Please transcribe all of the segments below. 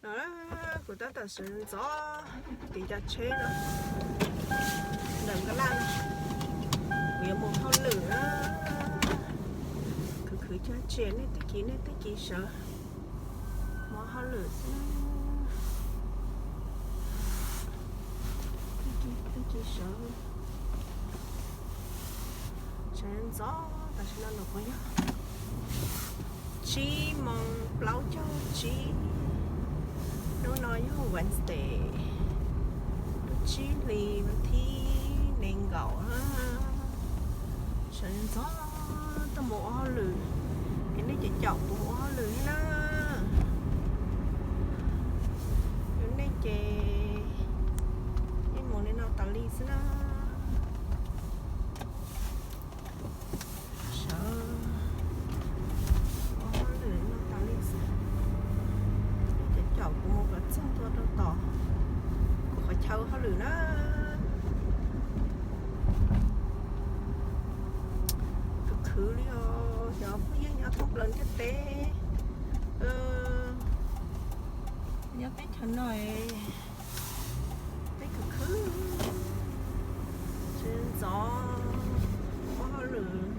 No, kuv tab tom sawv ntxov tim cov tsheb no ntawm Nkaj Laj no, kuv yuav mus hauj lwm na. Khwv khwv cog tsias nej tag kis nej tag kis sawv mus hauj lwm xwb na. Tag kis sawv, sawv ntxov tam sim no los kuv yog tsib moos plaub caug tsib. Hnub no yog Wednesday, lub tsib hlis thib nees nkaum. Sawv ntxov tuaj mus ua hauj lwm, es nej ces caum kuv mus ua hauj lwm thiab na. Yog nej ces nej mus li no tas li xwb na. Sawv ua hauj lwm no tas li xwb, nej ces caum kuv mus kom txog ntua rau tom kuv qhov chaw hauj lwm na. Khwv khwv li os cov phooj ywg nyob thoob plaws ntiaj teb. Nyob teb chaws no peb khwv khwv, sawv ntxov ua hauj lwm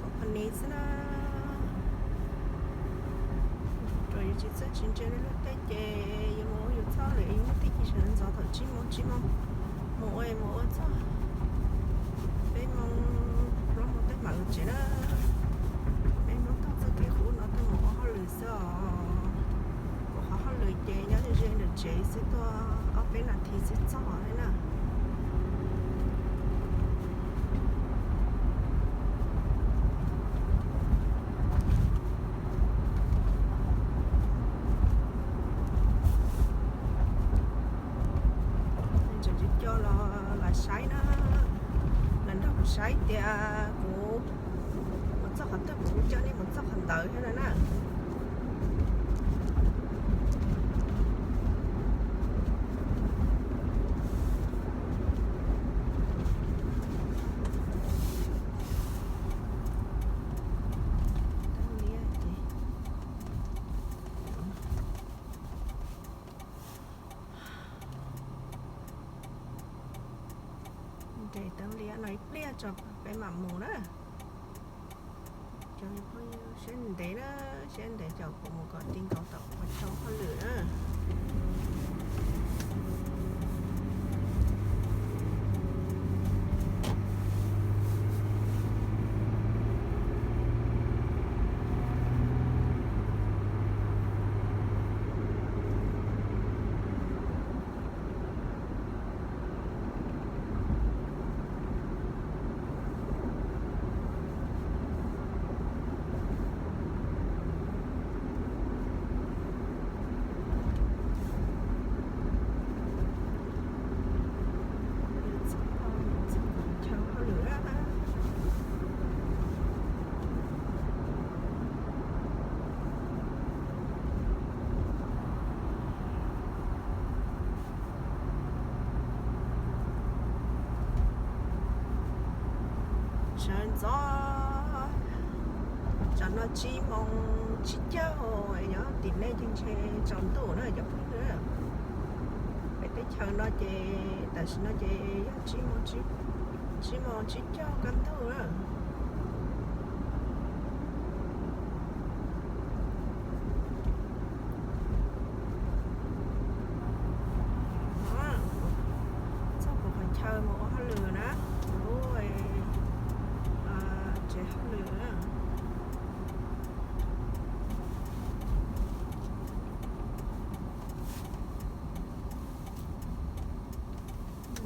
company xwb na. Rau yus tsis txawj tsis ntse lub luag tej ces yus mus ua yus txoj lwm, yus muaj tib ci sawv ntxov thaum tsib moos, tsib moos mus ua mus ua txog peb moos, plaub moos tej mam los tsev na. Peb Hmoob tau txoj kev qub no tuaj mus ua hauj lwm xwb os. Kuv qhov hauj lwm ces nyob ze ze ntawm tsev xwb, tuaj ob peb nas this xwb txog li na. Tseem co co los lam saib na, lam nrog kuv saib tias kuv mus txog qhov twg kuv coj nej mus txog qhov ntawd thiab no na. Nres tau liab no ib pliag tso peb mam mus na. Cov phooj ywg siab ntev na, siab ntev caum kuv mus kom ti nkaus tom qhov chaw hauj lwm na. Sawv ntxov, tsam no tsib moos tsib caug, nyob tim nej ces ntshe tsaus ntuj na cov phooj ywg. Peb teb chaws no ces tam sim no ces yog tsib moos, tsib moos tsib caug kaj ntug na. Txog kuv qhov chaw mus ua hauj lwm na, kuv lub tsev hauj lwm na.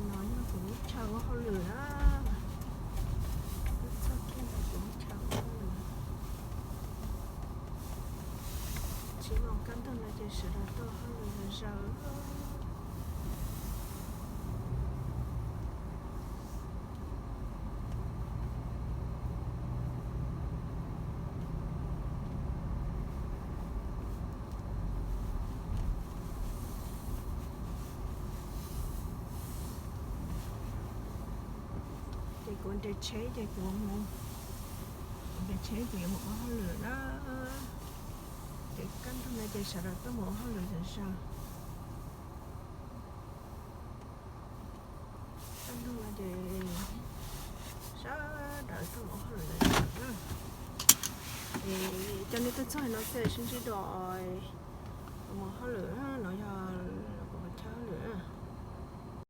No yog kuv lub chaw ua hauj lwm na. Txog kiag ntawm kuv lub chaw ua hauj lwm. Tsib moos kaj ntug no ces sawv daws tuaj hauj lwm zaws zaws. Ces kuv nres tsheb ces kuv mus, kuv nres tsheb kuv yuav mus ua hauj lwm na. Ces kaj Ces sawv daws tuaj mus ua hauj lwm tam sim no. Tag nug no ces sawv daws tuaj mus ua hauj lwm tam sim no. Es coj nej tuaj txog no xwb, sib ntsib dua mus hauj lwm no, yog kuv qhov chaw hauj lwm.